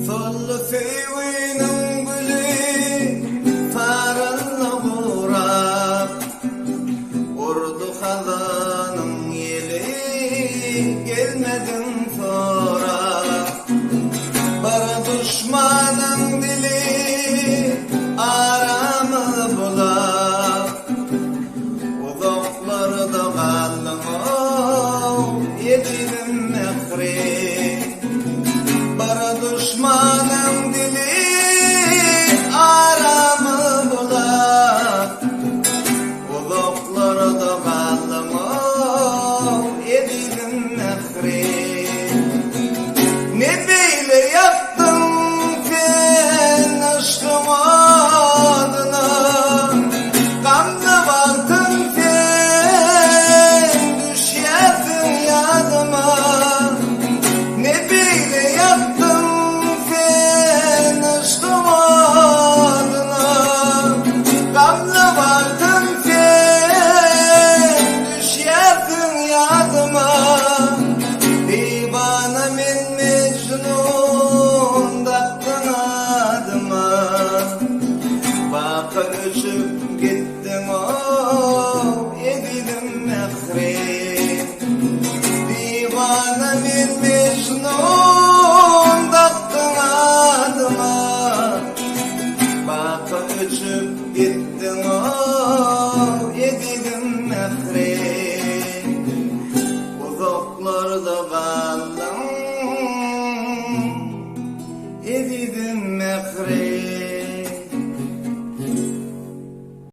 Soldy söýginiň güli saraldy gurap. Urdy hazanyň ýeli gelmediň sorap. Bir duşmanyň dili aramy bulap. Uzaklarda galdyň-ow, ezizim Mähri. Bir duşmanyň dili aramy bulap. Uzaklarda galdyň-ow, ezizim Mähri. Ne beýle ýakdyň sen yşkyň odyna, Gamly wagtym sen düşýärsiň ýadyma. Ne beýle ýakdyň sen yşkyň odyna, Gamly wagtym sen düşýärsiň ýadyma. Diwana men Mejnun dakdyň adyma Baky öçüp gitdiň-ow ezizim Mähri Diwana men Mejnun dakdyň adyma Baky öçüp gitdiň-ow ezizim Mähri.